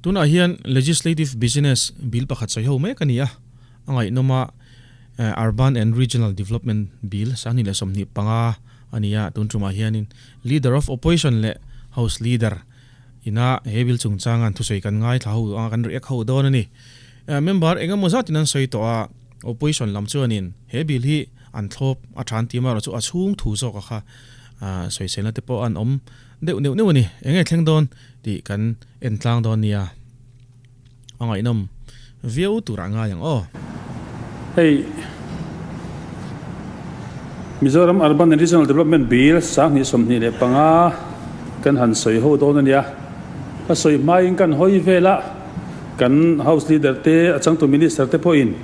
Tunah hian Legislative Business Bill pakhat sawi ho mek a ni a, a ngaihnawm a, Urban and Regional Development Bill 2025 a ni a, tun tumah hianin Leader of Opposition leh House Leader ina he bill chungchanga an thusawi kan ngaithla ho a, kan react ho dawn a ni. Member eng emaw zatin an sawi tawh a, Opposition lam chuanin he bill hi an thlawp a than tih amaherawhchu a chhung thu zawk a kha sawiselna te pawh an awm deuh neuh neuh a ni. Eng nge thleng dawn tih kan en tlang dawn nia. A ngaihnawm viau turah ngai ang aw. Hei Mizoram Urban and Regional Development Bill 2025 kan han sawi ho dawn a nia. Ka sawi hmain kan hawi vel a, kan House Leader te, a changtu Minister te pawhin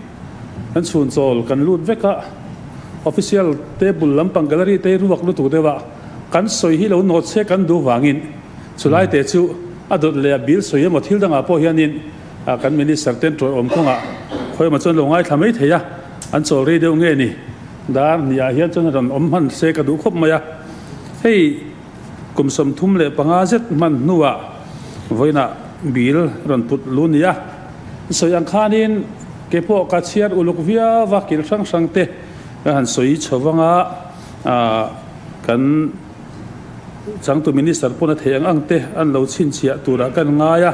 kan chhun chawl kan lut vek a, Official table lampang gallery te ruak lutuk deuh a, kan sawi hi lo nawt se kan duh vangin chulai te chu a dawt leh a bill sawi emaw thil dangah pawh hianin kan Minister ten tawih awm kawngah khawi emaw chuan lo ngaithla mai thei a, an chawl rei deuh nge ni? Dar hniah hian chuan rawn awm hman se ka duh khawp mai a, hei kum 35 zet hman hnuah vawiinah bill rawn put lu nia sawi ang khanin ke pawh ka chhiar uluk viau a, kil hrang hrang te ka han sawi chho vang a, kan changtu Minister pawn a theih ang ang te an lo chhinchhiah turah kan ngai a,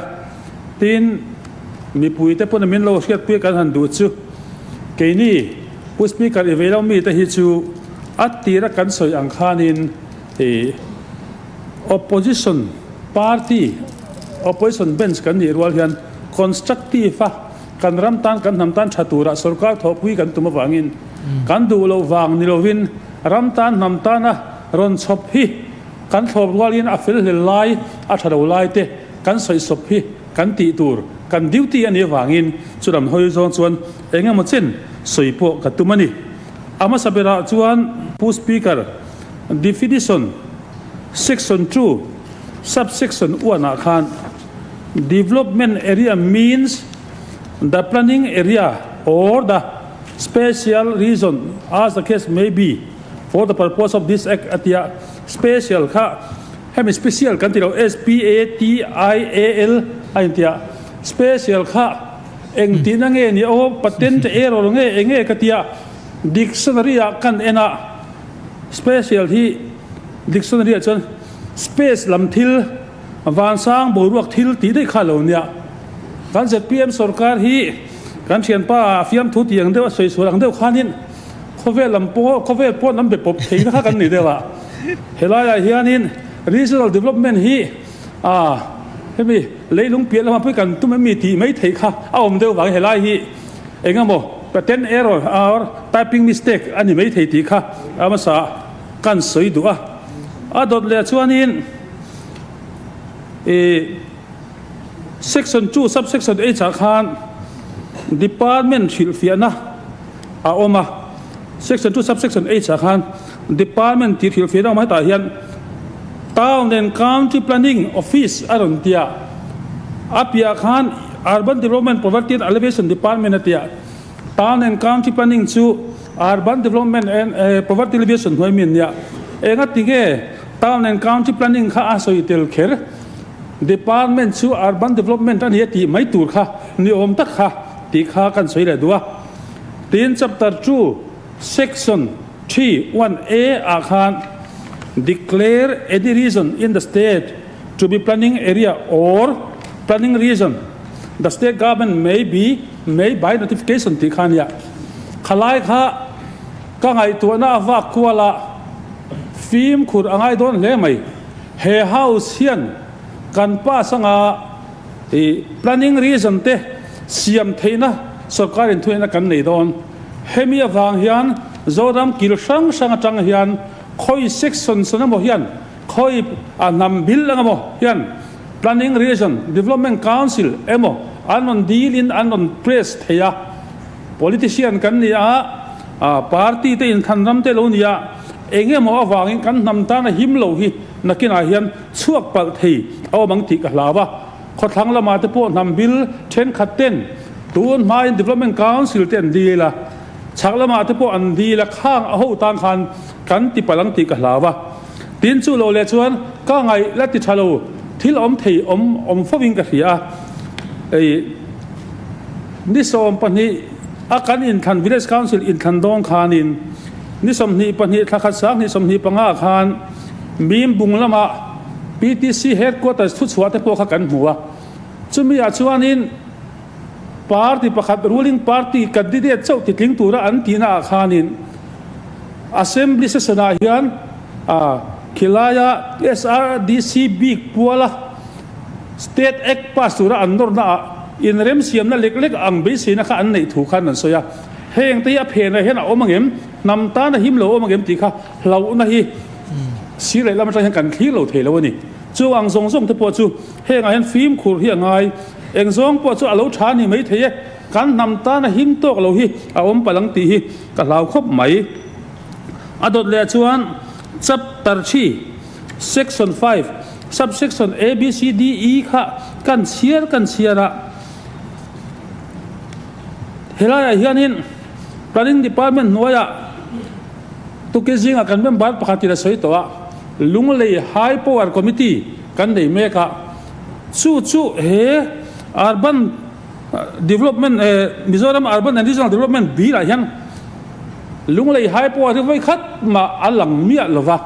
tin mipui te pawn min lo hriatpui kan han duh chu keini Pu Speaker i vei lo mi te hi chu a tira kan sawi ang khanin ih Opposition party Opposition bench kan nih rual hian constructive a kan ram tan kan hnam tan tha turah sorkar thawhpui kan tum avangin kan duh loh vang ni lovin Ram tan hnam tana rawn chhawp hi kan thlawp rualin a fel hlel lai, a tha lo lai te kan sawisawp hi kan tih tur, kan duty a nih avangin chulam hawi zawng chuan eng emaw chen sawi pawh ka tum a ni. A hmasa berah chuan Pu Speaker, Definition, Section 2, Sub-section 1 ah khan Development area means the planning area or the Special reason as the case may be for the purpose of this act a tia special kha hemi special kan ti lo S-P-A-T-I-A-L a intia special kha eng tihna nge ni aw patent error nge eng nge ka tia dictionary ah kan en a special hi dictionary ah chuan space lam thil Vansang boruak thil tih daih kha lo nia. Kan zpm sorkar hi kan thianpa fiamthu tih ang deuh a sawi sual ang deuh khanin khawvel lam pawh khawvel pawn an be pawp thei na kha kan ni deuh a. Helaiah hianin regional development hi ah hemi leilung piah lamah pawh kan tum em mi tih mai theih kha a awm deuh vangin helai hi engemaw patent error or typing mistake a ni mai thei tih kha a hmasa kan sawi duh a. A dawt leh chuanin. I Section 2 Subsection H ah khan Department hrilhfiahna a awm a, Section 2 Subsection H ah khan Department tih hrilhfiahna a awm a, hetah hian Town and Country Planning Office a rawn ti a, a piahah khan Urban Development Poverty and Alleviation Department a ti a, Town and Country Planning chu Urban Development and Poverty Alleviation hnuai mi an nia, engati nge Town and Country Planning kha a sawi tel kher, Department chu Urban Development a ni a tih mai tur kha ni awm tak kha tih kha kan sawi leh duh a. Tin, Chapter 2, Section 3, 1A ah khan Declare any region in the state to be planning area or planning region, the state government may be may by notification tih kha a nia. Khalai kha ka ngaihtuahna a vak kual a. Fimkhur a ngai dawn hle mai. He house hian kan pass anga i planning reason te siam theihna sorkar in thuneihna kan nei dawn. Hemi avang hian Zoram kil hrang hrang atang hian khawi section sawn emaw hian khawi a hnam bil ang emaw hian planning reason development council emaw an rawn deal in an rawn press thei a. Politician kan ni a, party te inthlan ram te lo ni a, eng emaw avangin kan hnam tana him lo hi nakinah hian chhuak palh thei a awm ang tih ka hlau a. Khawthlang lamah te pawh hnam bil thenkhat ten tun hmain Development Council te an dil a, chhak lamah te pawh an dil a, khang a ho tan khan kan ti palh ang tih ka hlau a. Tin chu lo leh chuan ka ngaih la ti tha lo, thil awm thei awm awm fovin ka hria a. Ei ni 12 a kan inthlan Village Council inthlan dawn khanin ni 22 thla khat 2025 khan Mimbung lama PTC Headquarters thuchhuah te pawh kha kan hmu a. Chumi ah chuanin party pakhat ruling party candidate chauh titling tura an tihna ah khanin Assembly session ah hian khilaia SRDC bik puala State Act pass tura an nawrna ah inremsiamna lek lek ang beiseina kha an neih thu khan an sawi a. Heng te hi a phenah hian a awm angem? Hnam tan a him lo awm angem tih kha hlauhna hi sir leh lam atang hian kan thlir lo thei lo a ni. Chu ang zawng zawng te pawh chu hengah hian fimkhur hi a ngai. Eng zawng pawh chu a lo tha ni mai thei e. Kan hnam tan a him tawk lo hi a awm palh ang tih hi ka hlau khawp mai. A dawt leh chuan Chapter 3, Section 5, Subsection A, B, C, D, E kha kan chhiar kan chhiar a. Helaiah hianin Planning Department hnuaiah tuki zingah kan member pakhatin a sawi tawh a, Lunglei High Power Committee kan nei mek a, chu chu he Urban Development Mizoram Urban and Regional Development Bill ah hian Lunglei High Power hi vawi khat mah a lang miah lo va,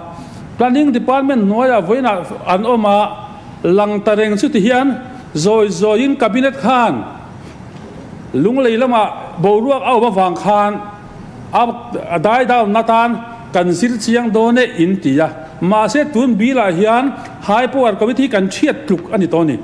Planning Department hnuaiah vawiinah an awm a, lang ta reng chu ti hian zawi zawiin Cabinet khan Lunglei lamah boruak a awm avang khan a dai down atan kan zir chiang dawn e in ti a, mahse tun bilah hian High Power Committee kan thiat tluk a ni tawh a ni.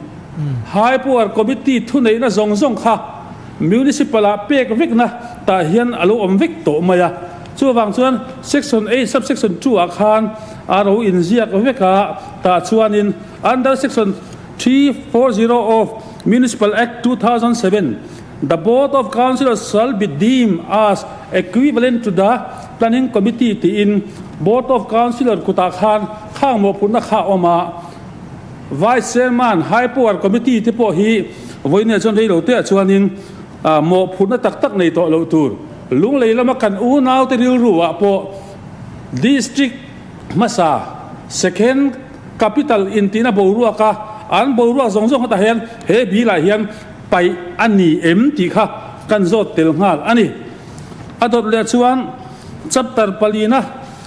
High Power Committee thuneihna zawng zawng kha Municipal ah pek vekna tah hian a lo awm vek tawh mai a, chuvang chuan Section 8 Subsection 2 ah khan a ro inziak vek a, tah chuanin Under Section 340 of Municipal Act 2007, the Board of Councillors shall be deemed as equivalent to the Planning Committee tiin Board of Councillor kutah khan khang mawhphurhna kha a awm a. Vice Chairman, High Power Committee te pawh hi vawiin chuan rei lo teah chuanin mawhphurhna tak tak nei tawh loh tur. Lunglei lama kan unaute rilru ah pawh District hmasa, Second Capital intihna boruak a, an boruak zawng zawng hetah hian he bill ah hian paih a ni em tih kha kan zawt tel nghal a ni. A dawt leh chuan Chapter palina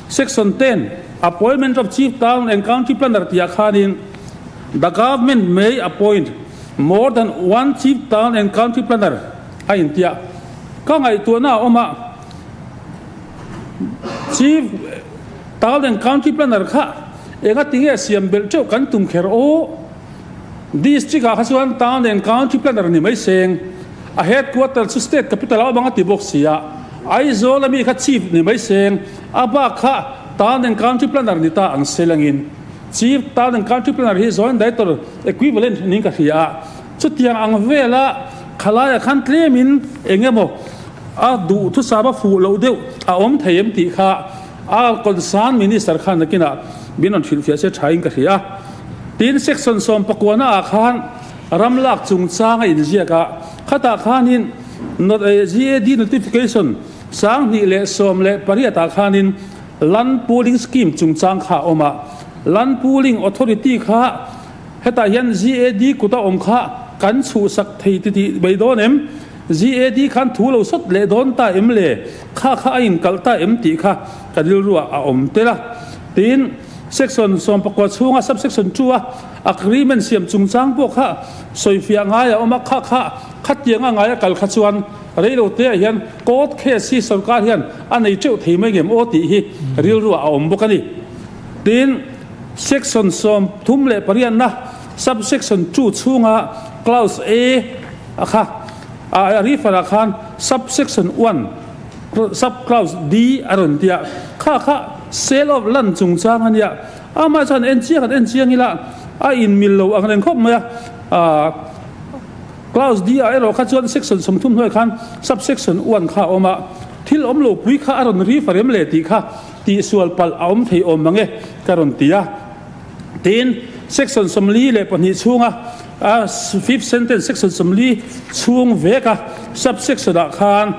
Section 10, Appointment of Chief Town and County Planner tihah khanin The Government may appoint more than one Chief Town and County Planner a intia. Ka ngaihtuahna a awm a, Chief Town and County Planner kha enga tinge siam belh teuh kan tum kher aw? District ah kha chuan Town and County Planner ni mai seng, a headquarter chu State Capital ah awm ang a ti bawk si a, Aizawl ami kha Chief ni mai seng, a bak kha Town and Country Planner ni ta ang selangin Chief Town and Country Planner hi Joint Director equivalent niin ka hria a, chutiang ang vela khalaiah khan tlemin eng emaw a duhthusam a fuh loh deuh a awm thei em tih kha a concern Minister khan nakinah min rawn hrilhfiah se thain ka hria a. Tin, Section 19 ah khan ram lak chungchang a inziak a, khatah khanin GAD notification 2018 ah khanin Land Pooling Scheme chungchang kha a awm a, Land Pooling Authority kha hetah hian GAD kut a awm kha kan chhuhsak thei ti tih mai dawn em? GAD khan thu lo sawt leh dawn ta em le? Kha kha a inkalh ta em tih kha ka rilruah a awm tel a. Tin, Section 19 chhunga Subsection 2 a agreement siam chungchang pawh kha sawifiah ngai a awm a, kha kha khatianga ngai a kal kha chuan reilo te ah hian court case hi sorkar hian a nei teuh thei mai ngem aw tih hi rilruah a awm bawk a ni. Tin, Section 38 na Subsection 2 chhunga Clause A a kha a refer ah khan Subsection 1 Sub Clause D a rawn ti a, kha kha sale of land chungchang a nia, amah chuan en chiang an en chiang ila a inmil lo ang reng khawp mai a, Clause D ah erawh kha chuan Section 30 hnuaiah khan Subsection 1 kha a awm a, thil awm lo pui kha a rawn refer em le tih kha tihsual palh a awm thei awm ang e ka rawn ti a. Tin, Section 42 chhunga a fifth sentence Section 40 chhung veka Subsection ah khan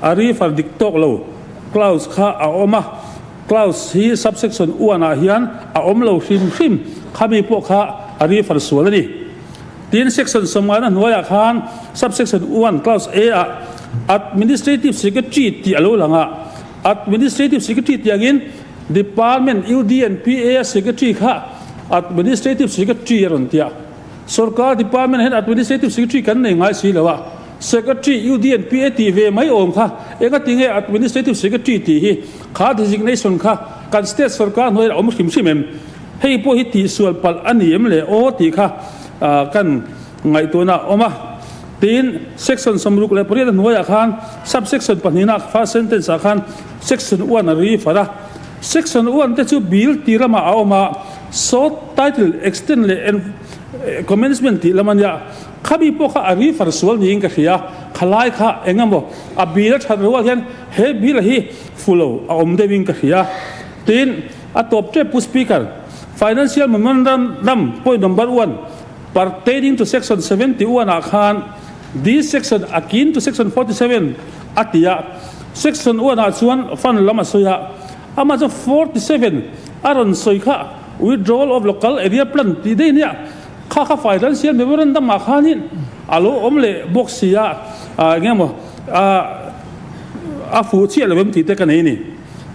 a refer dik tawk lo clause kha a awm a, clause hi Subsection 1 ah hian a awm lo hrim hrim, khami pawh kha a refer sual a ni. Tin, Section sawmngaina hnuaiah khan Subsection one Clause A ah Administrative Secretary tih a lo lang a, Administrative Secretary tih angin Department UD and PA a Secretary kha Administrative Secretary a rawn ti a. Sorkar Department ah hian Administrative Secretary kan nei ngai si lo a, Secretary UD and PA tih ve mai awm kha engati nge Administrative Secretary tih hi kha designation kha kan State sorkar hnuaiah a awm hrim hrim em? Hei pawh hi tihsual palh a ni em le aw tih kha kan ngaihtuahna a awm a. Tin, Section 68 a hnuaiah khan Sub-section pahnihna first sentence ah khan Section one a refer a. Section one te chu Bill tih ramah a awm a, Short title extend leh commencement tih lam a nia. Khami pawh kha a refer sual niin ka hria. Khalai kha eng emaw a Bill a that rual hian he Bill hi fulo a awm deuhin ka hria. Tin, a tawp tep Pu Speaker, Financial Memorandum point number one pertaining to section 71 ah khan this section akin to section 47 a ti a, section one ah chuan fund lam a sawi a, amah chuan 47 a rawn sawi kha withdrawal of local area plan tih daih nia, kha kha financial memorandum ah khanin a lo awm leh bawk si a, eng emaw a fuh chiah lo em tih te ka nei a ni.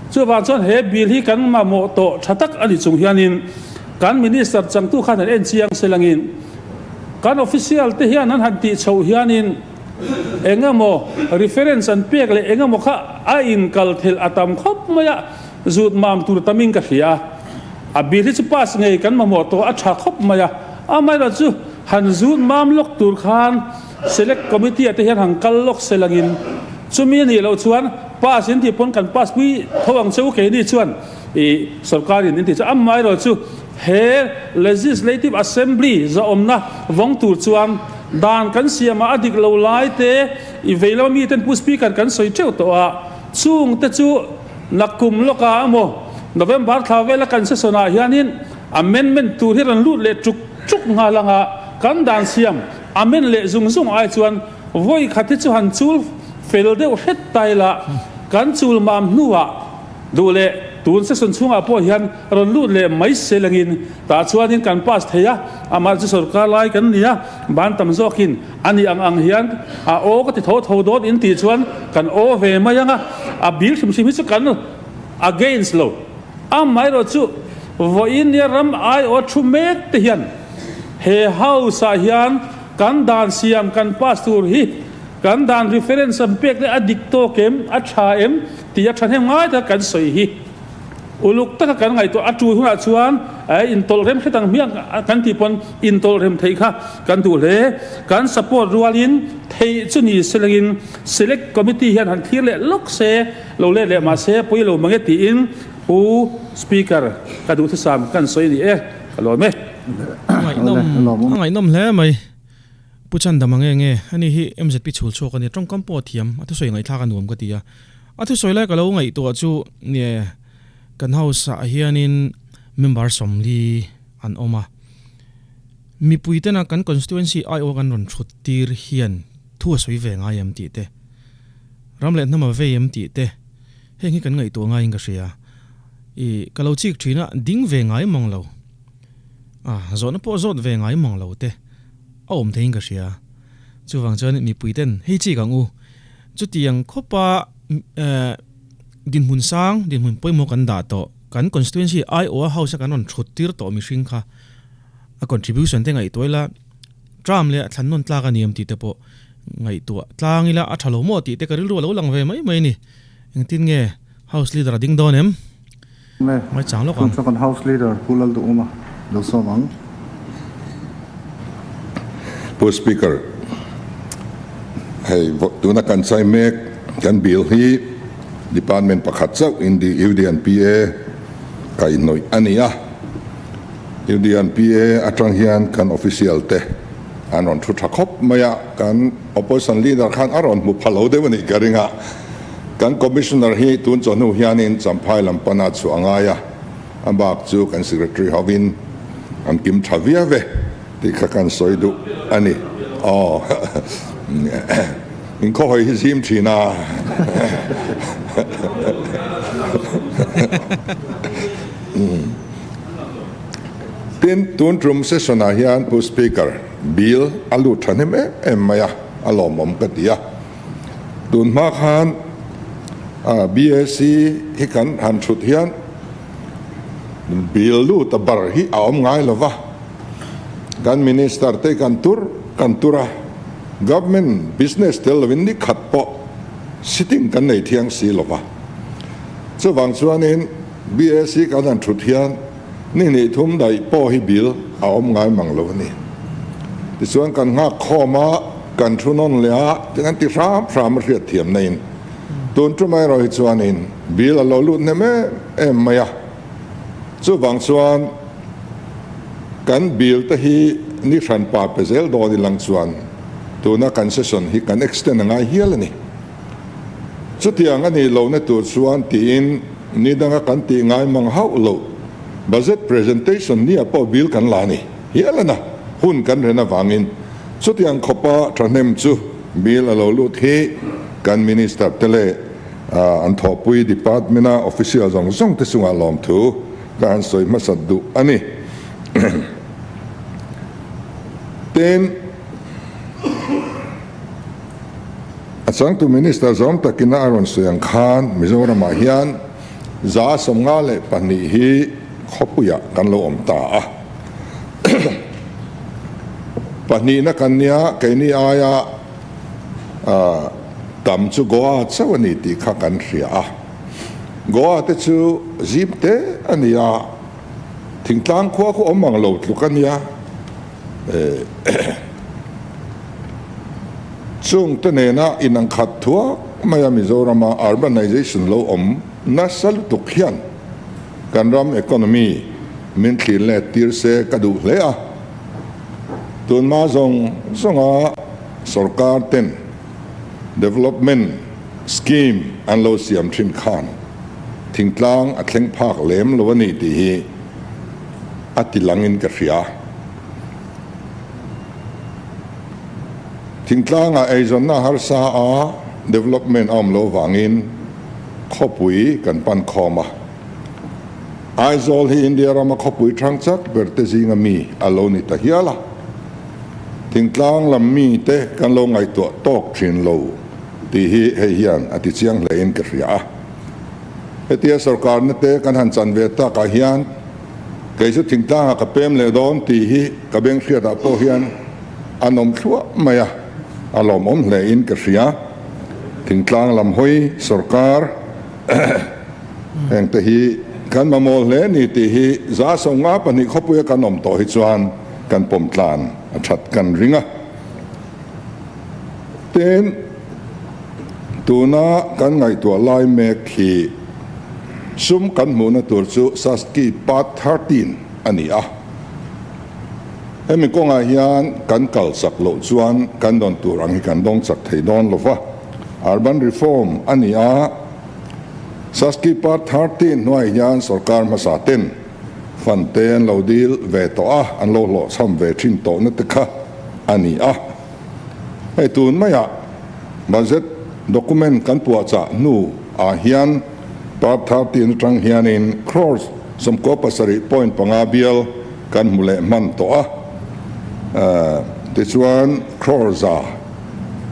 Chuvang chuan he bill hi kan mamawh tawh tha tak a ni chung hianin kan Minister changtu khan han en chiang se langin kan official te hian an han tih chhoh hianin eng emaw reference an pek leh eng emaw kha a inkal thelh a tam khawp mai a, zut mam tur tamin ka hria a. A bill hi chu pass ngei kan mamawh tawh a tha khawp mai a, amaherawhchu han zut mam lawk tur khan Select Committee ah te hian han kal lawk se langin chumi a nih loh chuan pass in tih pawn kan pass pui tho ang che u keini chuan ih sorkar in in tih chu amaherawhchu he Legislative Assembly zahawmna vawng tur chuan dan kan siam ah a dik lo lai te i vei lama mi ten Pu Speaker kan sawi teuh tawh a chung te chu nakum lawk ah emaw November thla vela kan session ah hianin amendment tur hi rawn lut leh chuk chuk nghal anga kan dan siam Amen leh zung zung ai chuan vawi khat hi chu han chul fel deuh hret ta ila, kan chul mam hnuah duh leh tun session chhungah pawh hian rawn lut leh mai se lengin tah chuanin kan pass thei a, amah chu sorkar lai kan ni a, ban tam zawkin a nih ang ang hian a aw ka ti tho tho dawn in tih chuan kan aw ve mai ang a, a bil hrim hrim hi chu kan against lo. Amaherawh chu vawiin nia ram aiawh thu mek te hian He house ah hian kan dan siam kan pass tur hi kan dan reference an pek te a dik tawk em, a tha em tih a thahnem ngai taka kan sawi hi uluk taka kan ngaihtuah a tul hunah chuan intawlh rem hret ang hmiang kan tih pawn intawlh rem theih kha kan duh hle. Kan support rualin theih chu ni se lengin select committee hian han thlir leh lawk se lo let leh mahse pawi lo mange tiin Pu Speaker ka duhthusam kan sawi a ni e. Ka lawm e. A ngaihnawm hle mai. Pu Chandama nge nge, ani hi MZP chhul chhuak a nia, tawngkam pawh a thiam, a thusawi ngaihthlak a nuam ka ti a. A thusawi lai ka lo ngaihtuah chu nge kan house ah hianin member 40 an awm a. Mipui tena kan constituency aiawh kan rawn thut tir hian thu a sawi ve ngai em tih te, ram leh hnam a vei em tih te, heng hi kan ngaihtuah ngaiin ka hria. I ka lo chik thin a, ding ve ngai mang lo. A, zawhna pawh zawt ve ngai mang lo te a awm theiin ka hria. Chuvang chuan mipui ten hei chik ang u, chutiang khawpa dinhmun sang, dinhmun pawimawh kan dah tawh, kan constituency aiawha house a kan rawn thut tir tawh mihring kha a contribution te ngaihtuah ila, term leh thlan nawn tlak a ni em tih te pawh ngaihtuah tlang ila a tha lo maw tih te ka rilru a lo lang ve mai mai a ni. Engtin nge House Leader a ding dawn em? Ngai chang lawk ang. Tun chu kan House Leader Pu Lalduhuma lo sawm ang. Pu Speaker, hei tuna kan chai mek kan bill hi Department pakhat chauh in the UDNPA kaihhnawih a ni a. UDNPA atang hian kan official te an rawn thu tha khawp mai a, kan Opposition Leader khan a rawn hmu pha lo deuh a nih ka ring a. Kan Commissioner hi tun chawhnu hianin Champhai lam pana chhuah a ngai a, a bak chu kan Secretary hovin an kim tha viau e tih kha kan sawi duh a ni. Aw in khawhawi hi zim thin a. Tin, tun tum session ah hian Pu Speaker, Bill a lut thahnem em em mai a, a lawmawm ka ti a. Tun hma khan BAC hi kan han thut hian Bill lut a bar hi a awm ngai lo va, kan Minister te kan tur kan tur a, Government business tel lovin ni khat pawh sitting kan nei thiang si lo va. Chuvang chuanin BAC kan han thut hian Ni hnih thum daih pawh hi bill a awm ngai mang lo a ni. Tichuan kan nghak khawm a, kan thu nawn leh a, ti kan ti hram hram a hriat thiam na in. Tun tum erawh hi chuanin bill a lo lut hnem em em mai a. Chuvang chuan kan bill te hi ni hran pa pe zel dawn i lang chuan tuna kan session hi kan extend a ngai hial a ni. Chutiang a nih lohna tur chuan tiin ni danga kan tih ngai mang hauh loh budget presentation nia pawh bill kan la a ni hial a na hun kan ren avangin chutiang khawpa thahnem chu bill a lo lut hi kan minister te leh an thawhpui department a official zawng zawng te chungah lawmthu ka han sawi hmasat duh a ni. Tin. A changtu Minister zawm takin a rawn sawi ang khan Mizoramah hian 152 hi khawpuiah kan lo awm ta a. Pahnihna kan nia, keini aia tam chu Goa chauh a ni tih kha kan hria a. Goa te chu zim te a ni a, thingtlang khua khu awm ang lo tluk a nia. Chungte nena inang khat thuak maia Mizorama urbanization lo awm nasa lutuk hian kan ram economy min thlir let tir se ka duh hle a. Tunhma zawng zawnga sorkar ten development scheme an lo siam thin khan thingtlang a thleng phak lem lo a ni tih hi a ti langin ka hria. Thingtlangah eizawnna harsa a development a awm lo vangin khawpui kan pan khawm a. Aizawl hi India rama khawpui thang chak ber te zinga mi a lo ni ta hial a. Thingtlang lam mi te kan lo ngaihtuah tawk thin lo tih hi hei hian a ti chiang hle in ka hria a. Hetia sorkarna te kan han chan ve takah hian kei chu thingtlangah ka pem leh dawn tih hi ka beng hriatah pawh hian a nawm thluah mai a, a lawmawm hle in ka hria. Thingtlang lam hawi sorkar heng te hi kan mamawh hle ni tih hi 152 khawpuia kan awm tawh hi chuan kan pawm tlan a that kan ring a. Tin. Tuna kan ngaihtuah lai mek hi sum kan hmuhna tur chu Saski Part 13 a ni a. Hemi kawngah hian kan kal chak loh chuan kan dawn tur ang hi kan dawng chak thei dawn lo va. Urban Reform a ni a, Saski Part 13 hnuaiah hian sorkar hmasa ten fund te an lo dil ve tawh a, an lo hlawhchham ve thin tawhna te kha a ni a. Hei tun maiah budget document kan puahchah hnu ah hian Part 13 atang hianin crores 97.5 bial kan hmu leh hman tawh a, tichuan crore za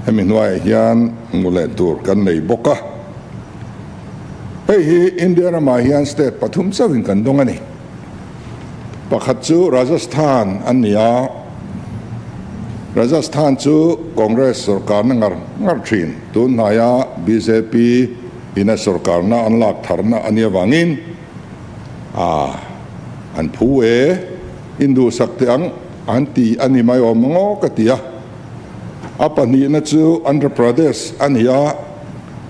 hemi hnuaiah hian hmu leh tur kan nei bawk a. Hei hi India ramah hian state pathum chauhin kan dawng a ni. Pakhat chu Rajasthan an ni a, Rajasthan chu Congress sorkarna ngar ngar thin. Tun hnaia bjp ina sorkarna an lak tharna a nih avangin a an phu e, induhsak teh ang an ti a ni mai awm ngaw ka ti a. A pahnihna chu Andhra Pradesh a ni a,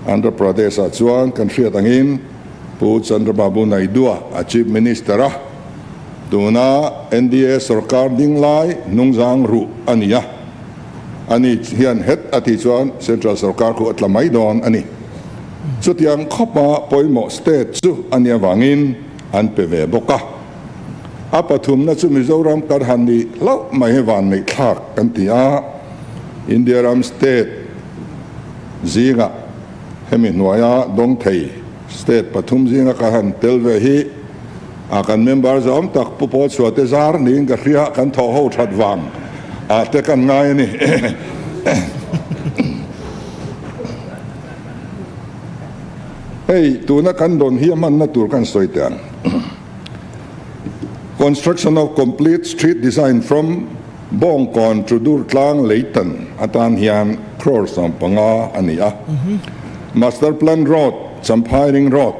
Andhra Pradesh ah chuan kan hriat angin, Pu Chandrababu Naidu-a a Chief Minister a, tuna NDA sorkar ding lai hnungzang ruh a ni a, ani hian het a tih chuan Central sorkar khu a tla mai dawn a ni. Chutiang khawpa pawimawh state chu a nih avangin an pe ve bawk a. A pathumna chu Mizoram kan han nih hlauh mai hi vanneih thlak kan ti a, India ram state zingah, Hemi hnuaia dawng thei state pathum zinga ka han tel ve hi A kan member zawm tak Pu Paul Chhuate zar niin ka hria, kan thawh ho that vang ah te kan ngai a ni. Hei tuna kan dawn hi a hmanna tur kan sawi teh ang. Construction of complete street design from Bawngkawn to Durtlang Leitan atan hian crore 15 a ni a. Master Plan Road, Champhai Ring Road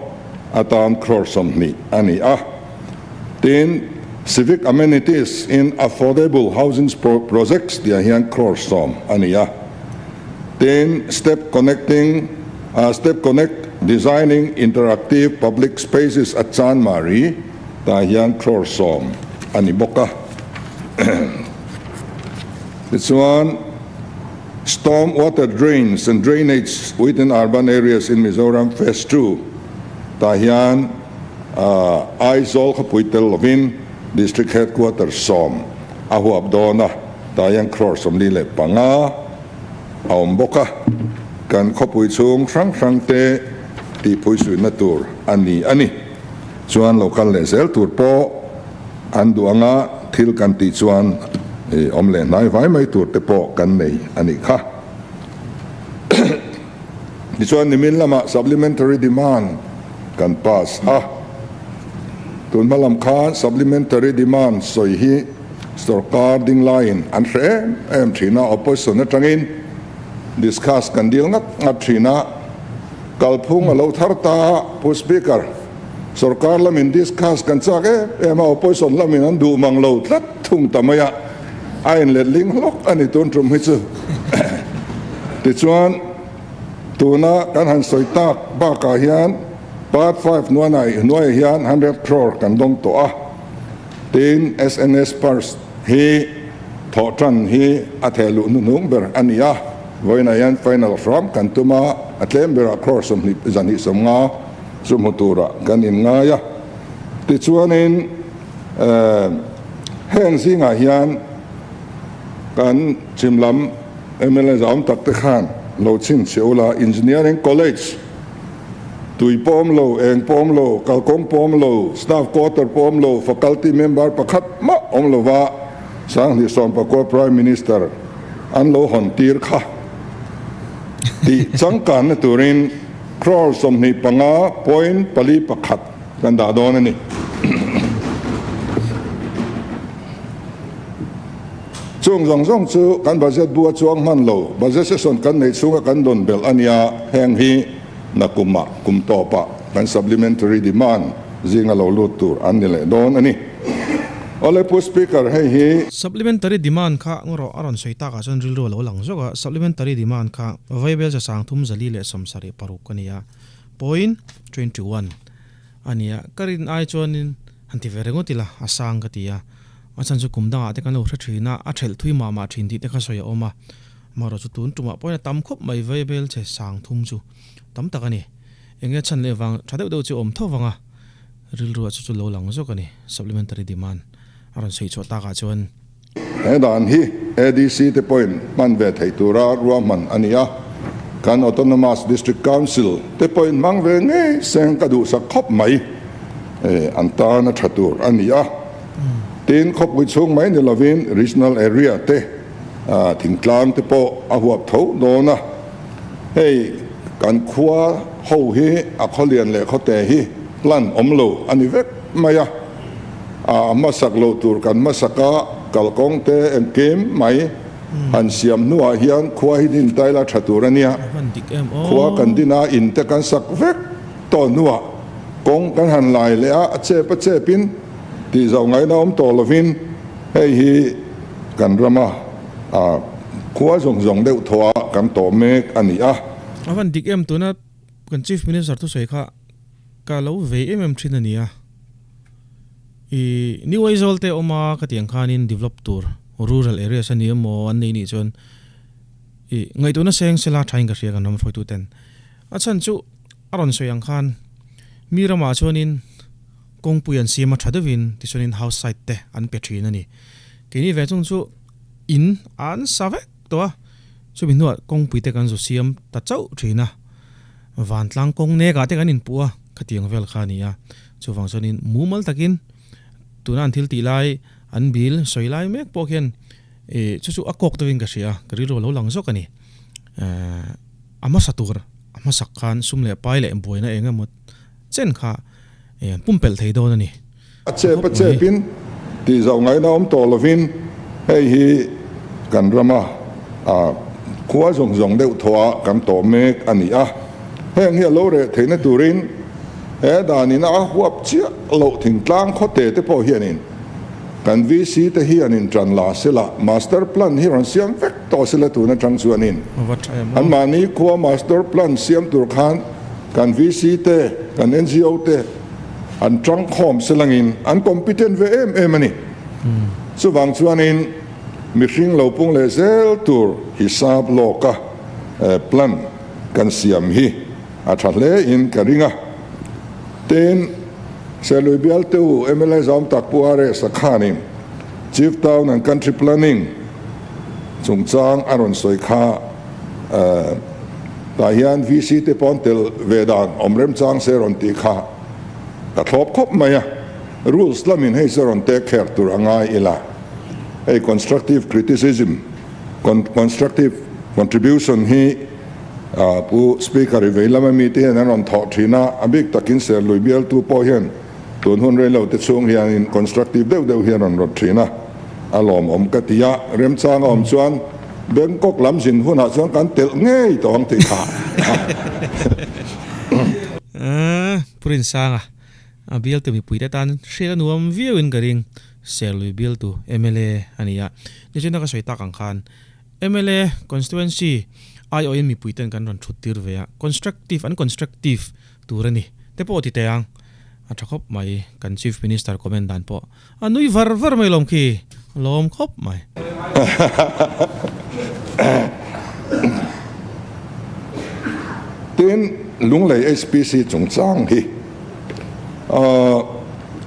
atan crore 20 a ni a. Tin, Civic Amenities in Affordable Housing Projects tihah hian crore 10 a ni a. Tin, Step Connecting, Step Connect Designing Interactive Public Spaces at Chanmari tah hian crore 10 a ni bawk a. Tichuan, Storm Water Drains and Drainage within Urban Areas in Mizoram Phase 2 tah hian Aizawl khawpui tel lovin District Headquarters 10 a huap dawn a, tah hian crore 45 a awm bawk a, kan khawpui chhung hrang hrang te tihphuisuihna tur a ni a ni. Chuan lo kal leh zel tur pawh an duh anga thil kan tih chuan awm leh hnai vai mai tur te pawh kan nei a nih kha. Tichuan nimin lamah supplementary demand kan pass a, tun hma lam khan supplementary demand sawi hi sorkar ding laiin an hre em em thin a, opposition atangin discuss kan dil ngat ngat thin a, kalphung a lo thar ta a, Pu Speaker, sorkar lamin discuss kan chak em em a, opposition lamin an duh mang lo tlat thung ta mai a, a inletling hlawk a ni tun tum hi chu. Tichuan, tuna kan han sawi tak bakah hian Part 5 hnuaiah hian 100 crore kan dawng tawh a, tin SNS purse hi thawh tan hi a theh luh hnuhnung ber a ni a, vawiinah hian final hram kan tum a, a tlem berah crore 20 20 chu hmu turah kan inngai a. Tichuanin heng zingah hian kan chim lam mla zau tak te khan lo chhinchhiah ula Engineering College tui pawh awm lo, eng pawh awm lo, kalkawng pawh awm lo, staff quarter pawh awm lo, faculty member pakhat mah awm lova 2019 Prime Minister an lo hawn tir kha tih changkanna turin crore 25.41 kan dah dawn a ni. Chung zawng zawng chu kan budget bu a chuang hman lo, budget session kan neih chhunga kan dawn belh a nia, heng hi nakumah kum tawpah kan supplementary demand zinga lo lut tur an ni leh dawn a ni. Awle Pu Speaker, hei hi. Supplementary demand kha ngaw rawh a rawn sawi takah chuan rilru a lo lang zawk a, supplementary demand kha Vaibel 3786 a ni a, point 21 a ni a, ka rin ai chuanin han ti ve ringawt ila a sang ka ti a. A chhan chu kum dangah te kan lo hre thin a, a thelh thui mah mah thin tih te kha sawi a awm a. Amaherawh chu tun tumah pawhin a tam khawp mai Vaibel che sang thum chu tam tak a ni. Eng nge chhan leh vang tha deuh deuh chu a awm tho vang a, rilru ah chu chu lo lang zawk a ni. Supplementary demand a rawn sawi chhuah takah chuan. He dan hi ADC te pawhin hman ve theih tura ruahman a ni a, kan Autonomous District Council te pawhin hmang ve ngei seng ka duhsak khawp mai. An tan a tha tur a ni a. Tin, khawpui chhung mai ni lovin regional area te thingtlang te pawh a huap tho dawn a. Hei kan khua ho hi a khawlian leh khawte hi plan awm lo a ni vek mai a. A hmasak lo tur kan hmasak a, kalkawng te engkim mai han siam hnuah hian khua hi din ta ila tha tur a nia. Khua kan din a, in te kan sak vek tawh hnuah kawng kan han lai leh a, a chep a chepin tih zoh ngaihna awm tawh lovin hei hi kan rama khua zawng zawng deuh thaw a kan tawh mek a ni a. A van dik em tuna kan Chief Minister thusawi kha ka lo vei em em thin a ni a. I New Aizawl te awm a ka tih ang khanin develop tur rural areas a ni emaw an nei nih chuan i ngaihtuahna seng sela thain ka hria kan ram hruaitu ten. A chhan chu a rawn sawi ang khan mi ramah chuanin kawngpui an siam a tha deuhin tichuanin house site te an pe thin a ni. Keini ve chung chu in an sa vek tawh a, chumi hnuah kawngpui te kan zu siam ta chauh thin a, vantlang kawng nekah te kan inpuh a, khatiang vel kha a ni a. Chuvang chuanin mumal takin tuna an thil tih lai an bill sawi lai mek pawh khian ih chu chu a kawk deuhin ka hria a, ka rilru a lo lang zawk a ni. A hmasa tur a hmasak khan sum leh pai leh buaina eng emaw chen kha ih an pumpelh thei dawn a ni. A chep a chepin tih zoh ngaihna awm tawh lovin hei hi kan rama khua zawng zawng deuh thawh ah kan tawh mek a ni a. Heng hi a lo reh theihna turin he danin a huap chiah loh thingtlang khawte te pawh hianin kan VC te hianin tan la sela master plan hi rawn siam vek tawh sela tun atang chuanin anmahni khua master plan siam tur khan kan VC te kan NGO te An tangkhawm selangin an competent ve em em a ni. Chuvang chuanin mihring lo pung leh zel tur hisap lawka plan kan siam hi a tha hle in ka ring a. Tin, Serlui Bialtu mla Zawm Tak Pu RS a khanin Chief Town and Country Planning chungchang a rawn sawi kha Tah hian VC te pawn tel ve dan awm remchang se rawn tih kha ka thlawp khawp mai a, rules lamin hei se rawn take care tur a ngai ila, hei constructive criticism, constructive contribution hi Pu Speaker i vei lama mite hian an rawn thawh thin a, a bik takin Serlui bialtu pawh hian tun hun rei lo te chhung hianin constructive deuh deuh hi an rawn rawt thin a, a lawmawm ka ti a, remchang a awm chuan Bangkok lam zin hunah chuan kan telh ngei tawh ang tih kha. Pu Rinsanga, a bialtu mipuite tan hriat a nuam viauin ka ring, Serlui bialtu mla a ni a. Nichina ka sawi tak ang khan mla constituency aiawhin mipuiten kan rawn thut tir ve a, constructive an constructive tur a ni te pawh ti teh ang. A tha khawp mai, kan Chief Minister comment dan pawh a nui var var mai lawm khi, a lawm khawp mai. Tin, Lunglei HPC chungchang hi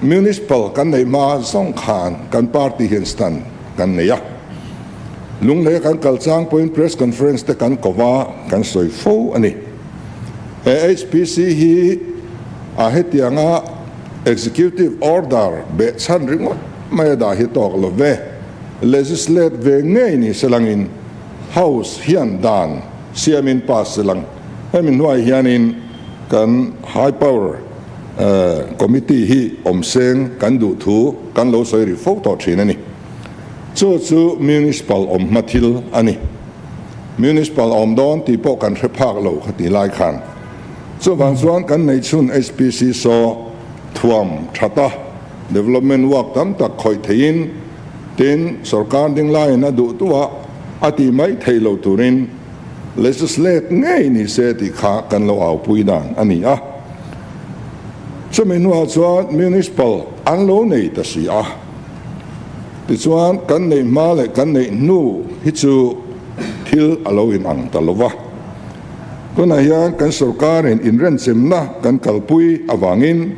Municipal kan neih hma zawng khan kan party hian stand kan nei a. Lungleia kan kal chang pawhin press conference te kan ko va, kan sawi fo a ni. He HPC hi a hetianga Executive Order behchhan ringawt mai a dah hi tawk lo ve. Legislate ve ngei ni selangin House hian dan siamin pass selang. Hemi hnuai hianin kan High Power Committee hi awm seng kan duh thu kan lo sawi rih fo tawh thin a ni. Chu chu Municipal awm hma thil a ni. Municipal awm dawn tih pawh kan hre phak lo kha ti lai khan. Chuvang chuan kan neihchhun HPC saw thuam thata development work tam tak khawih theiin tin sorkar ding laiin a duh tuah a tih mai theih lo turin legislate ngei ni se tih kha kan lo aupui dan a ni a. Chumi hnuah chuan municipal an lo nei ta si a. Tichuan kan neih hma leh kan neih hnu hi chu thil a lo inang ta lo va. Tunah hian kan sorkarin inrenchemna kan kalpui avangin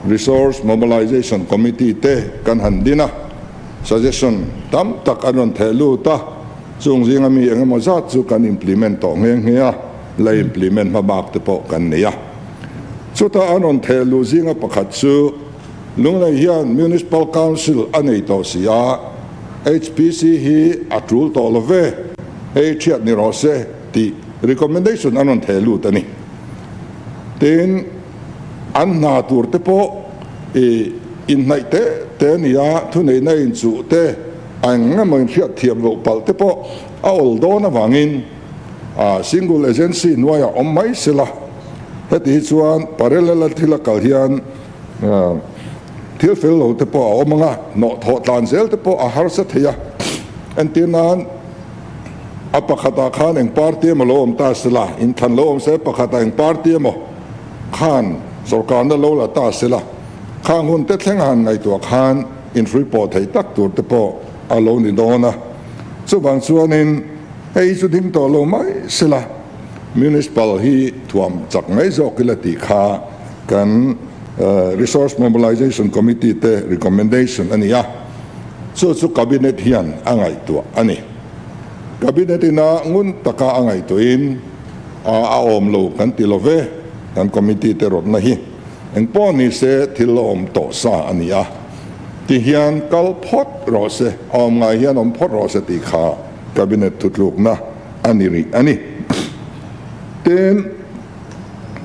Resource Mobilization Committee te kan han din a, suggestion tam tak an rawn theh lut a, chung zinga mi eng emaw zat chu kan implement tawh nghe nghe a, la implement hma bak te pawh kan nei a. Chutah an rawn theh luh zinga pakhat chu Lunglei hian Municipal Council a nei tawh si a, HPC hi a tul tawh lo ve, hei thiat ni rawh se tih recommendation an rawn theh lut a ni. Tin, an hna tur te pawh i inhnaih te te a ni a, thuneihna inchuh te, a eng emaw inhriat thiam loh palh te pawh a awl dawn avangin single agency hnuaiah awm mai sela, heti hi chuan parallel a thil a kal hian Thil fel lo te pawh a awm ang a, hnawh thawh tlan zel te pawh a harsa thei a. Entir nan, a pakhatah khan eng party emaw lo awm ta se la, inthlan lo awm se pakhatah eng party emaw khan sorkarna lo la ta se la, khang hun te thleng a han ngaihtuah khan inhrui pawh thei tak tur te pawh a lo ni dawn a. Chuvang chuanin hei chu ding tawh lo mai se la, Municipal hi thuam chak mai zawk ila tih kha kan Resource Mobilization Committee te recommendation a ni a, chu chu Cabinet hian a ngaihtuah a ni. Cabinet ina ngun taka a ngaihtuahin a awm lo kan ti lo ve, kan committee te rawtna hi. Engpawh ni se thil la awm tawh sa a ni a, ti hian kal phawt rawh se, a awm ngai hian awm phawt rawh se tih kha Cabinet thutlukna a ni rih a ni. Tin,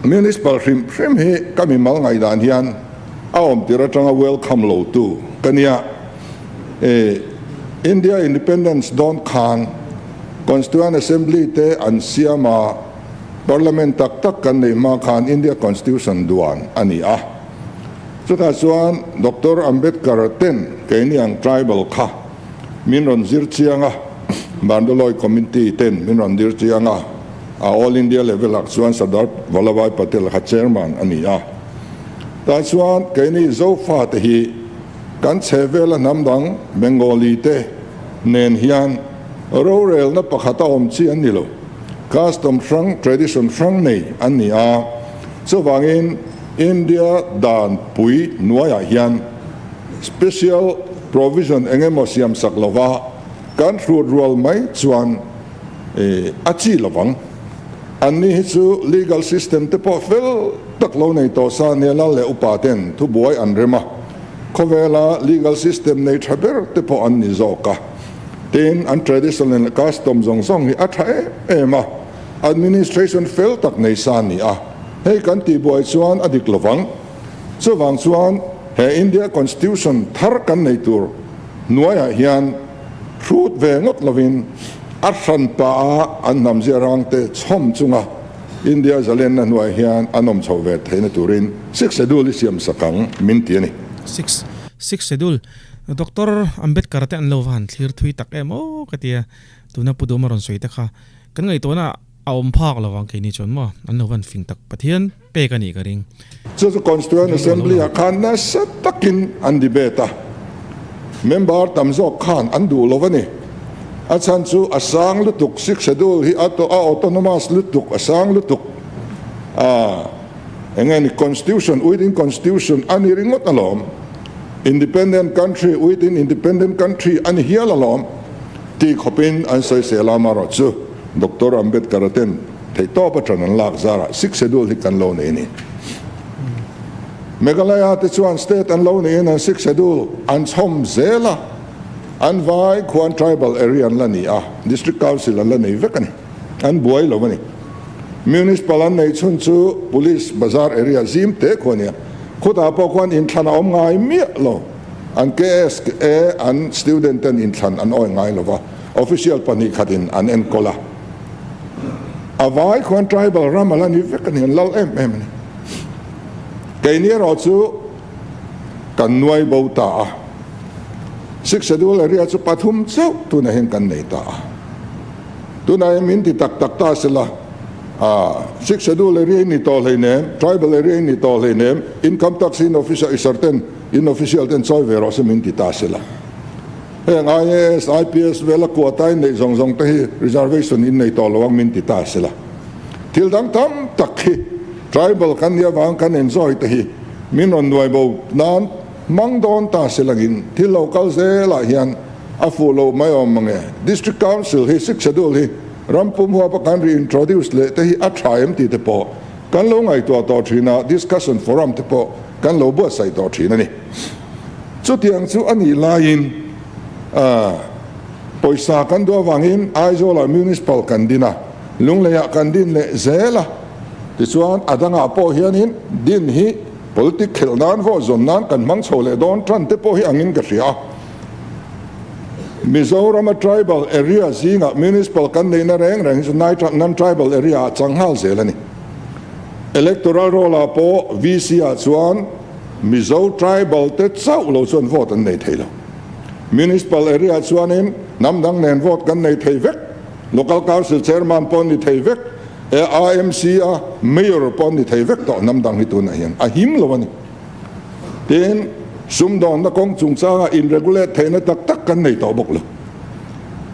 Municipal hrim hrim hi ka mimal ngaihdan hian a awm tir atanga welcome lo tu ka nia. E, India Independence dawn khan Constituent Assembly te an siam a, Parliament tak tak kan neih hma khan India Constitution duan a ni a. Chutah chuan Doctor Ambedkar ten keini ang tribal kha min rawn zir chiang a, Bardoloi Committee ten min rawn dir chiang a, a All India level ah chuan Sardar Vallabhbhai Patel kha chairman a ni a. Tah chuan keini Zofa te hi kan chhehvela hnam dang Bengali te nen hian rorelna pakhat a awm chi an ni lo. Custom hrang, tradition hrang nei an ni a. Chuvangin India dan pui hnuaiah hian special provision eng emaw siam sak lova kan hrut rual mai chuan a chi lovang. An ni hi chu legal system te pawh fel tak lo nei tawh sa nia lal leh upa ten thubuai an rem a, khawvela legal system nei tha ber te pawh an ni zawk a. Tin, an tradition leh custom zawng zawng hi a tha em em a, administration fel tak nei sa a ni a, hei kan tihbuai chuan a dik lovang. Chuvang chuan he India Constitution thar kan nei tur hnuaiah hian hrut ve ngawt lovin a hran pah a an hnam ziarang te chhawm chunga India zalenna hnuaiah hian an awm chho ve theihna turin Sixth Schedule i siam sak ang min ti a ni. Six Sixth Schedule Doctor Ambedkar te an lo va han thlir thui tak em aw ka tia tuna Pu Duma rawn sawi te kha kan ngaihtuahna a awm phak lovang keini chuan maw an lo van fing tak Pathian pek a nih ka ring. Chu chu Constituent Assembly ah khan nasa takin an debate a, member tam zawk khan an duh lo a ni. A chhan chu a sang lutuk, Sixth Schedule hi a autonomous lutuk, a sang lutuk a, eng nge ni Constitution within Constitution a ni ringawt alawm, Independent country within independent country a ni hial alawm tih khawpin an sawisel a, amaherawhchu Doctor Ambedkar-a ten Theihtawp a ṭan an lak zarah Sixth Schedule hi kan lo nei a ni. Meghalaya te chuan state an lo neiin an Sixth Schedule an chhawm zel a, an vai khuan tribal area an la ni a, District Council an la nei vek a ni. An buai lo a ni. Municipal an neih chhun chu Police Bazar area zim te khu a nia. Khutah pawh khuan inthlan a awm ngai miah lo. An KSA an student ten inthlan an awi ngai lo va, official 2 khatin an enkawl a. A vai khuan tribal ram a la ni vek a ni, an lal em em a ni. Keini erawh chu kan nuai bo ta a, Sixth Schedule area chu pathum chauh tunah hian kan nei ta a. Tunah hian min ti tak tak ta sela, Sixth Schedule area in ni tawh hleinem, tribal area in ni tawh hleinem, income tax in officer isar ten, in official ten chawi ve rawh se min ti ta sela. Heng IAS, IPS vela quota in neih zawng zawng te hi reservation in nei tawh lo ang min ti ta sela. Thil dang tam tak hi tribal kan nih avang kan enjoy te hi min rawn nuai bo nan hmang dawn ta selangin thil lo kal zelah hian a fuh loh mai awm mange. District Council hi Sixth Schedule hi ram pum huapa kan reintroduce leh te hi a tha em tih te pawh kan lo ngaihtuah tawh thin a, discussion forum te pawh kan lo buatsaih tawh thin a ni. Chutiang chu a nih laiin pawisa kan duh avangin Aizawlah Municipal kan din a, Lungleiah kan din leh zel a. Tichuan a dangah pawh hianin din hi politic khelh nan vote zawn nan kan hmang chho leh dawn tan te pawh hi angin ka hria a. Mizorama tribal area zingah Municipal kan neihna reng reng hi chu non-tribal area ah chang nghal zel a ni. Electoral roll ah pawh VC ah chuan Mizo tribal te chauh lo chuan vote an nei thei lo. Municipal area chuanin hnam dang nen vote kan nei thei vek, Local Council Chairman pawh an ni thei vek, AMC a Mayor pawh an ni thei vek tawh hnam dang hi tunah hian a him lo a ni. Tin, sumdawnna kawng chungchanga in regulate theihna tak tak kan nei tawh bawk lo.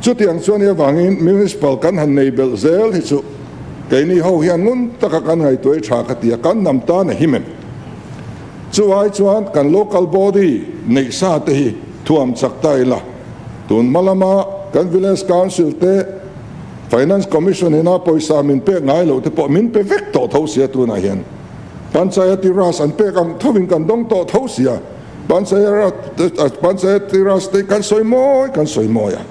Chutiang chuan i avangin Municipal kan han nei belh zel hi chu keini ho hian ngun taka kan ngaihtuah i tha ka ti a, kan hnam tan a him em? Chu ai chuan kan local body neih sa te hi thuam chak ta ila, tun hma lama kan village council te, finance commission ina pawisa min pek ngai loh te pawh min pe vek tawh tho sia tunah hian. Panchayati Raj an pek ang thovin kan dawng tawh tho sia. Panchayati Raj te kan sawi mawi kan sawi mawi a.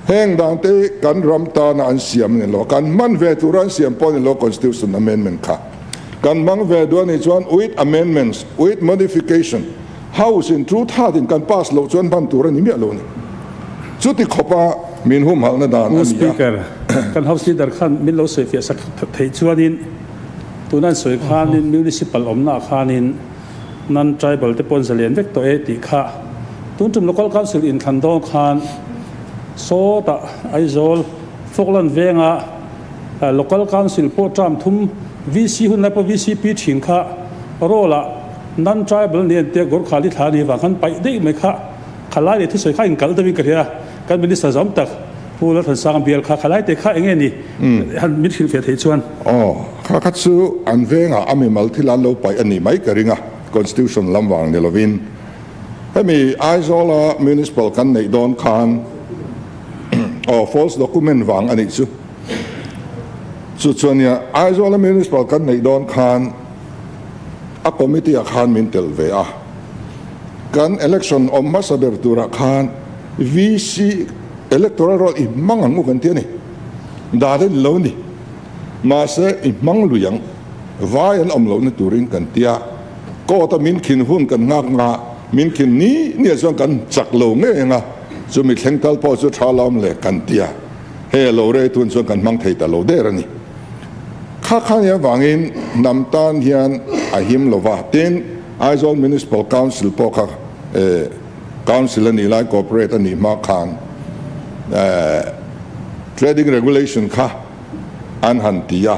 Heng dan te kan ram tana an siam a ni lo, kan hman ve tura an siam pawh a ni lo Constitution Amendment kha. Kan hmang ve duh a nih chuan with amendments, with modification, House in two third in kan pass loh chuan hman tur a ni miah lo a ni. Chuti khawpa min humhalhna dan a ni a. Pu Speaker, kan House Leader khan min lo sawifiah sak theih chuanin tuna an sawi khanin Municipal awmnaah khanin Non-tribal te pawh an zalian vek tawh e tih kha tun tum Local Council inthlan dawn khan sawtah Aizawl Falkland venga Local Council pawh term thum VC hun lai pawh VCP thin kha roll ah Non-tribal ni an tia Gorkhali thla ni vang khan paih daih mai kha khalai leh thusawi kha inkal deuhin ka hria kan Minister zawm tak Pu Lalthansanga bial kha khalai te kha enge ni han min hrilhfiah theih chuan. Aw, kha kha chu an vengah a mimal thil an lo paih a ni mai ka ring a, Constitution lam vang ni lovin. Hemi Aizawla Municipal kan neih dawn khan aw false document vang a nih chu. Chu chuan nia Aizawla Municipal kan neih dawn khan a committee ah khan min telh ve a. Kan election awm hmasa ber turah khan VC electoral roll i hmang ang u kan ti a ni. Dan a ni lo ni. Mahse i hmang lui ang. Vai an awm lohna turin kan ti a. Court a min khin hun kan nghak nga, min khin ni ni ah chuan kan chak lo ngei ang a, chumi thleng tal pawh chu tha lam le kan ti a. Hei a lo rei tun chuan kan hmang thei ta lo der a ni. Kha kha nia vangin hnam tan hian a him lo va. Tin, Aizawl Municipal Council pawh kha Council a nih lai Corporate a nih hma khan Trading Regulation kha an han ti a.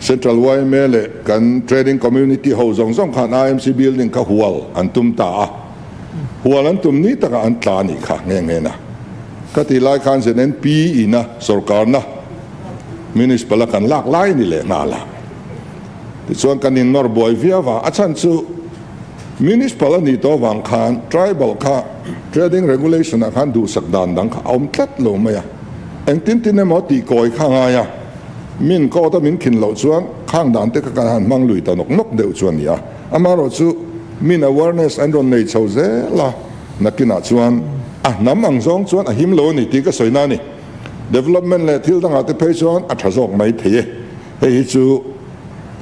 Central yma leh kan Trading Community ho zawng zawng khan IMC Building kha hual an tum ta a. Hual an tum ni takah an tla a nih kha nghe nghe na. Ka tih lai khan ZNP ina sorkarna Municipal a kan lak lai a ni leh nghal a. Tichuan kan innawr buai viau a, a chhan chu Municipal a nih tawh avang khan Tribal kha Trading Regulation ah khan duhsak dan dang kha a awm tlat lo mai a, engtin tin emaw tih kawi kha a ngai a, min court a min khin loh chuan khang dan te kha kan han hmang lui ta nawk nawk deuh chu a ni a, amaherawhchu min awareness an rawn nei chho zel a, nakinah chuan a hnam ang zawng chuan a him lo a ni tih ka sawi na a ni. Development leh thil dangah te phei chuan a tha zawk mai thei e. Hei hi chu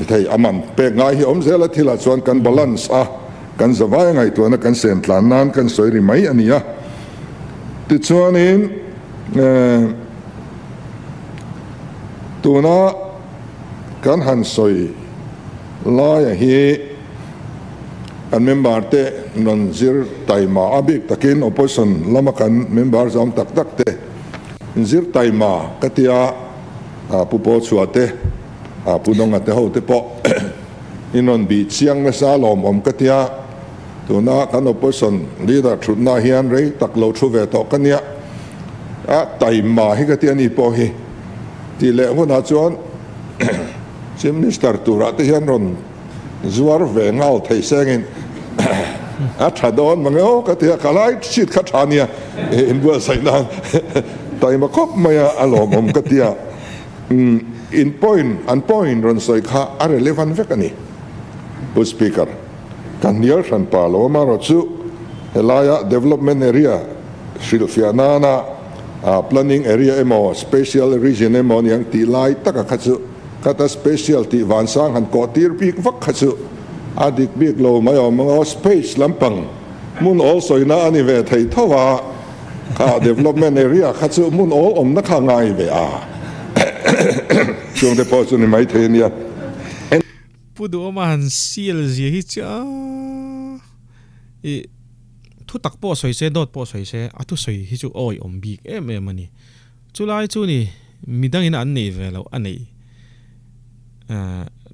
thei a man pek ngai hi awm zel a, thilah chuan kan balance a, kan zavai a ngaihtuahna kan sen tlan nan kan sawi ri mai a ni a. Tichuanin tuna kan han sawi laia hi kan member te rawn zir taima a bik takin opposition lama kan member zawm tak tak te zir taima ka tia. A Pu Paw Chhuah te, a Pu Nawnga te ho te pawh in rawn bih chiang nasa lawmawm ka tia, tuna kan opposition leader thutna hian rei tak lo thu ve tawh ka nia, a taima hi ka tia ni pawh hi tih leh hunah chuan Chief Minister turah te hian rawn zuar ve nghal thei sengin a tha dawn mange aw ka ti a, ka lai seat kha tha nia inbuatsaih nan taima khawp mai a, a lawmawm ka ti a, in point an point rawn sawi kha a relevant vek a ni Pu Speaker, ka hnial hran pa lo amaherawh chu helaia development area hrilhfiah nana planning area emaw special region emaw aniang tih lai taka kha chu Khata special tih vansang han kawh tir bik vak kha chu a dik bik lo mai awm ang aw, space lampang hmun awl sawina a ni ve thei tho a, kha development area kha chu hmun awl awmna kha ngai ve a, chungte pawh chu ni mai thei a nia. Pu Duhawma han seal zia hi chu i thu tak pawh sawi se dawt pawh sawi se a thusawi hi chu awi awm bik em em a ni. Chulai chu ni midangin an neih ve loh a neih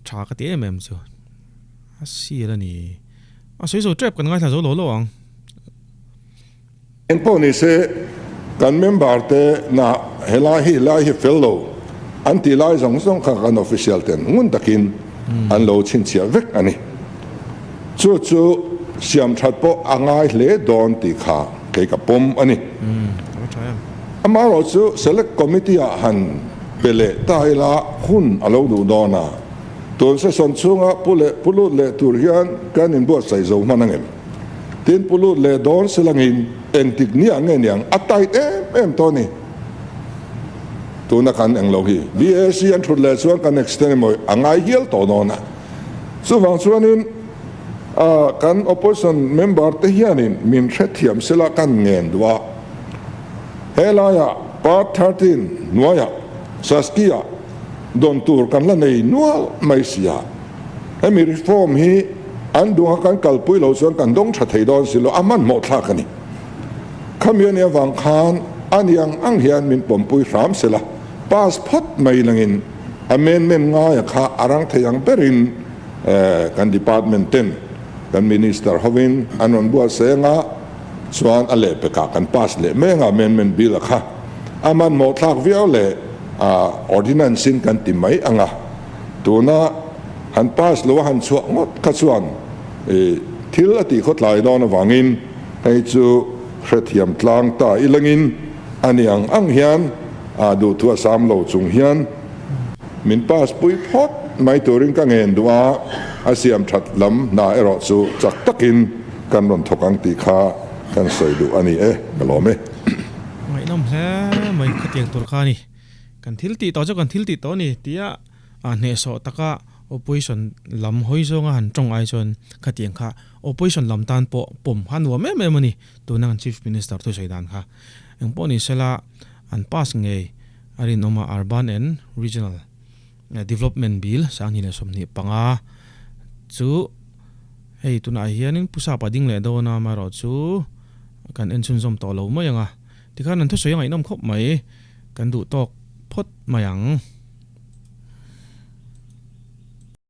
tha ka ti em em chu a seal a ni. A sawi zo tep kan ngaithla zo lo lo ang. Eng pawh ni se kan member te na helai hi helai hi fel lo an tih lai zawng zawng kha kan official ten ngun takin an lo chhinchhiah vek a ni. Chu chu siam that pawh a ngai hle dawn tih kha kei ka pawm a ni. Amaherawh chu Select Committee ah han pe leh ta ila hun a lo duh dawn a. Tun session chhunga pu leh pu lut leh tur hian kan inbuatsaih zo hman angem? Tin pu lut leh dawn silangin engtik nia nge niang a tight em em tawh a ni. Tuna kan englo hi BAC an thut leh chuan kan extend emaw a ngai hial tawh dawn a. Chuvang chuanin kan opposition member te hianin min hrethiam sela kan ngen duh a. Helaiah Part 13 hnuaiah Saskia dawn tur kan la nei nual mai sia. Hemi reform hi an duha kan kalpui lo chuan kan dawng tha thei dawn si lo, a hmanhmawh thlak a ni. Khami a nih avang khan a ni ang ang hian min pawmpui hram sela, pass phawt mai langin amendment ngaia kha a rang thei ang berin kan department ten kan minister hovin an rawn buatsaih anga chuan a lehpekah kan pass leh mai anga amendment bill a kha a hmanhmawh thlak viau leh ordinance in kan ti mai anga tuna han pass lo a han chhuah ngawt kha chuan thil a tih khawtlai dawn avangin hei chu hrethiam tlang ta ilangin a ni ang ang hian duhthu a sam lo chung hian min pass pui phawt mai turin ka ngen duh a, a siam that lam hna erawh chu chak takin kan rawn thawk ang tih kha kan sawi duh a ni e, ka lawm e. Ngaihnawm hle mai khatiang tur kha a ni. Kan thil tih tawh chu kan thil tih tawh a ni tia a hnehsawh taka opposition lam hawi zawnga han tawng ai chuan khatiang kha opposition lam tan pawh pawm kha nuam em em a ni tuna kan Chief Minister thusawi dan kha. Engpawh ni sela an pass ngei a rinawm a Urban and Regional Development Bill 2025 chu hei tunah hianin Pu Sapa ding leh dawn a amaherawhchu kan en chhunzawm tawh lo mai ang a tikhan an thusawi a ngaihnawm khawp mai kan duh tawk phawt mai ang.